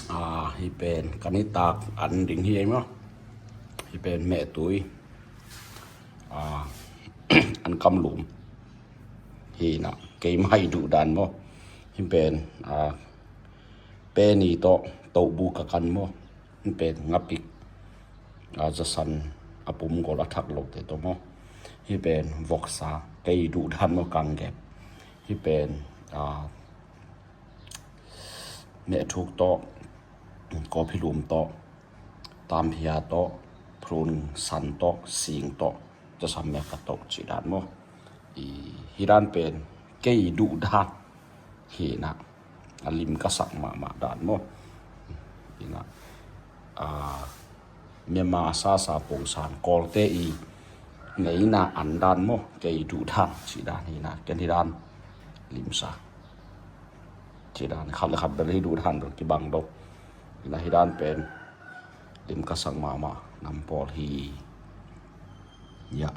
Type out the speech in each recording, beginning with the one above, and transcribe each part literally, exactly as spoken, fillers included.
Hih pen ka nitak an ding hi ei maw. Hih pen mehtui an kamlum hi na, keimah i duh dan maw. Hih pen peni tawh tohbu ka kan maw. Hih pen ngapik zasan a pum gol a thak lote tawh maw. Hih pen voksa kei i duh dan maw, kanggep. Hih pen mehthuk tawh, kawphilum tawh, tamphia tawh, phun san tawh, sing tawh, tasam mek ka tawh cih dan maw. Hih dan pen kei i duh dan hi na, a lim ka sak mahmah dan maw. Hi na, Myanmar sasa pongsan Kawlte i ngeina an dan maw, kei i duh dan cih dan hi na, ken hih dan limsa cih dan, khat le khat bel hih duh dan bel kibang lo. Hi na, hih dan pen lim ka sak mahmah nam pawl hi. Ya,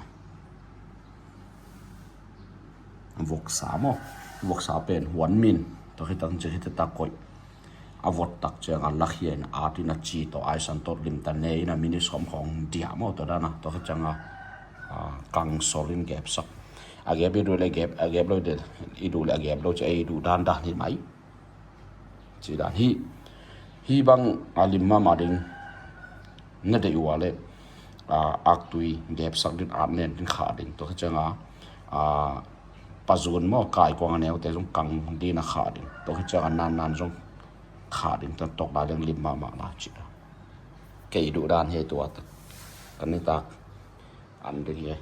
voksa maw. Voksa pen huan min, tua khit tak ciang hih tak koih a vot tak ciang a lakhia in a at in a ci tawh aisan tawh limta ne in a minute sawm khawng diah maw, tua dan a, tua khit ciang a kangsol in gepsak. A gep i duh le gep, a gep lo i duh le a gep lo ci, ei i duh dan dan hi mai. Cih dan hi. Hih bang a lim mahmah ding na deih uh a leh aktui gepsak ding, at nen ding, khah ding, tua khit ciang a pazun maw, kaikuang a neute zong kang ding a khah ding, tua khit ciang a nannan zong khah ding, tua tawk lai leng lim mahmah lai cih dan. Kei i duh dan hi tua tak. Ka nitak an ding hi.